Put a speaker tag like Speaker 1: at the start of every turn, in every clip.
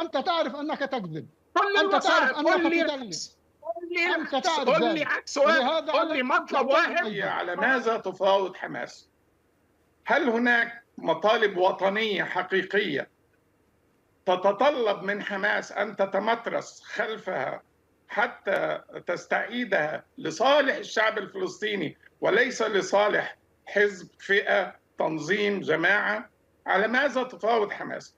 Speaker 1: أنت تعرف أنك تكذب.
Speaker 2: قل لي
Speaker 1: أنت تعرف
Speaker 2: الوثائق،
Speaker 1: أنك
Speaker 2: قل لي
Speaker 1: تدلس.
Speaker 2: قل لي
Speaker 1: أنت تعرف
Speaker 2: قل لي
Speaker 1: ذلك.
Speaker 2: عكس واحد،
Speaker 1: ولهذا
Speaker 2: قل لي
Speaker 1: عليك
Speaker 2: مطلب
Speaker 1: أن
Speaker 2: واحد.
Speaker 1: تعترف.
Speaker 3: على ماذا تفاوض حماس؟ هل هناك مطالب وطنية حقيقية تتطلب من حماس أن تتمترس خلفها حتى تستعيدها لصالح الشعب الفلسطيني وليس لصالح حزب، فئة، تنظيم، جماعة؟ على ماذا تفاوض حماس؟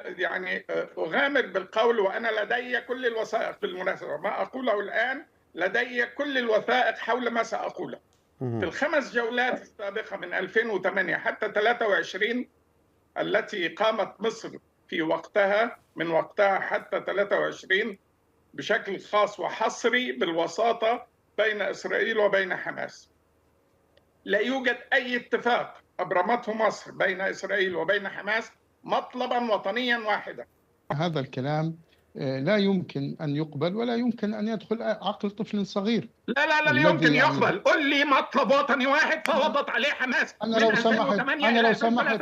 Speaker 3: يعني أغامر بالقول، وأنا لدي كل الوثائق بالمناسبة، ما أقوله الآن لدي كل الوثائق حول ما سأقوله. في الخمس جولات السابقة من 2008 حتى 23 التي قامت مصر في وقتها، من وقتها حتى 23 بشكل خاص وحصري بالوساطة بين إسرائيل وبين حماس، لا يوجد أي اتفاق أبرمته مصر بين إسرائيل وبين حماس مطلبا وطنيا واحدا.
Speaker 1: هذا الكلام لا يمكن أن يقبل ولا يمكن أن يدخل عقل طفل صغير.
Speaker 2: لا لا لا
Speaker 1: الذي
Speaker 2: يمكن
Speaker 1: يعني
Speaker 2: يقبل. قل لي مطلب وطني واحد فوضت عليه حماس.
Speaker 1: أنا لو سمحت، أنا لو سمحت،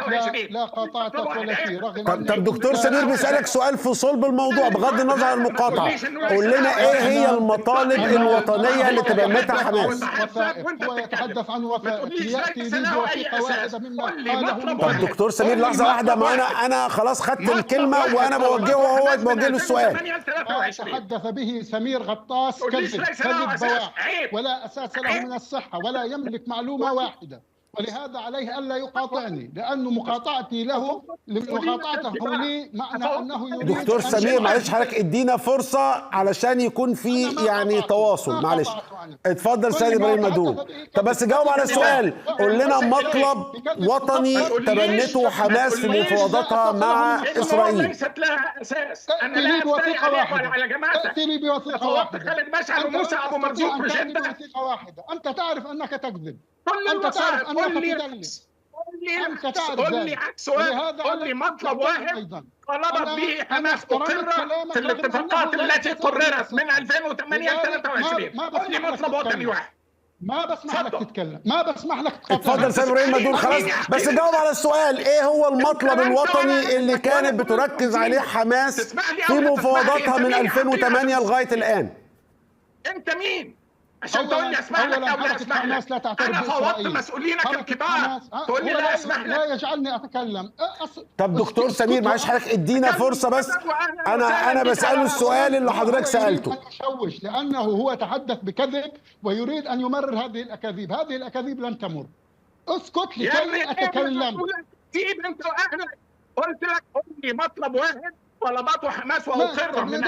Speaker 1: لا قاطعتك ولا شيء، رغم
Speaker 4: طب دكتور سمير بيسألك سؤال في صلب الموضوع بغض النظر عن المقاطعة، قول لنا إيه هي المطالب الوطنية اللي تبنتها حماس؟
Speaker 1: هو يتحدث عن وثائق، يأتي لي بوثيقة واحدة مما قاله.
Speaker 4: طب دكتور سمير لحظة واحدة، ما أنا خلاص خدت الكلمة وأنا بوجهه وهو بوجه له السؤال.
Speaker 1: تحدث به سمير غطاس كذب كذب بواح، ولا أساس له من الصحة، ولا يملك معلومة واحدة، ولهذا عليه ألا يقاطعني، لأنه مقاطعتي له، مقاطعته لي معنى أنه يريد.
Speaker 4: دكتور سمير معلش حضرتك ادينا فرصة علشان يكون في يعني تواصل، معلش اتفضل سيد إبراهيم مدون. طب بس جاوب على السؤال، قول لنا مطلب وطني تبنته حماس في مفاوضاتها مع إسرائيل.
Speaker 2: ليست لها أساس. أنا لا أفتري عليك ولا على جماعتك.
Speaker 1: تأتي لي بوثيقة واحدة.
Speaker 2: خالد مشعل وموسى أبو مرزوق مش أنت.
Speaker 1: بوثيقة واحدة. أنت تعرف أنك تكذب. أنت تعرف أنك تدلس. أنت تعرف.
Speaker 2: قل لي عكس واحد، قل لي مطلب واحد طلبت به حماس أقر في الاتفاقات التي قررت من 2008 ل 23. قل لي مطلب وطني واحد.
Speaker 1: ما بسمح لك تتكلم، ما بسمح لك تقاطعني.
Speaker 4: اتفضل سيد ابراهيم مدون، خلاص بس جاوب على السؤال، ايه هو المطلب الوطني اللي كانت بتركز عليه حماس في مفاوضاتها من 2008 لغاية الآن؟
Speaker 2: أنت مين؟ عشان تقول لي اسمح لك او لا اسمح لك.
Speaker 1: لا تعترف.
Speaker 2: انا فوضت مسؤولينك الكبار تقول لي لا اسمح لك.
Speaker 1: لا يجعلني اتكلم.
Speaker 4: طب دكتور سمير معلش حضرتك ادينا فرصة بس، انا بساله السؤال اللي حضرتك سالته.
Speaker 1: يشوش لانه هو تحدث بكذب ويريد ان يمرر هذه الاكاذيب، هذه الاكاذيب لن تمر. اسكت لكي اتكلم.
Speaker 2: سيب انت واهلك. قلت لك قول لي مطلب واحد طلباته حماس واقر من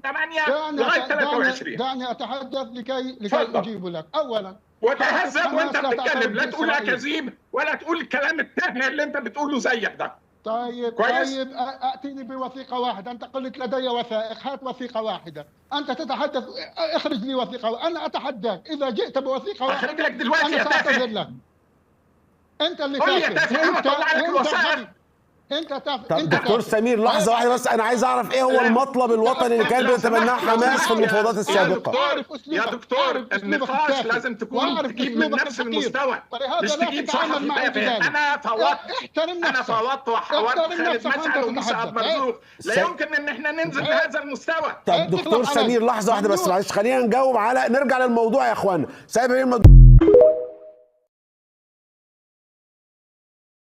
Speaker 2: 8 لغاية 23.
Speaker 1: دعني اتحدث لكي اجيب لك. اولا
Speaker 2: وتهذب وانت بتتكلم، لا تقول اكاذيب ولا تقول الكلام التافه اللي انت بتقوله زيك ده.
Speaker 1: طيب كويس؟ طيب اتيني بوثيقه واحدة، انت قلت لدي وثائق، هات وثيقة واحدة. انت تتحدث، اخرج لي وثيقة، انا اتحداك اذا جئت بوثيقه واحدة.
Speaker 2: اخرج لك دلوقتي يا تافه.
Speaker 1: لك. انت اللي تافه.
Speaker 2: انت انت
Speaker 1: انت تافه.
Speaker 4: طب دكتور سمير لحظة واحدة بس، انا عايز اعرف ايه هو المطلب الوطني اللي كان بيتبناه حماس في المفاوضات السابقة؟
Speaker 2: يا دكتور النقاش لازم تكون تجيب من نفس المستوى، مش تجيب صحفي تافه. انا فوضت، انا فوضت وحاورت خالد مشعل وموسى عبد مرزوق، لا يمكن ان احنا ننزل لهذا المستوى.
Speaker 4: طب دكتور سمير لحظة واحدة بس معلش، خلينا نجاوب على، نرجع للموضوع يا اخوانا. سيد ابراهيم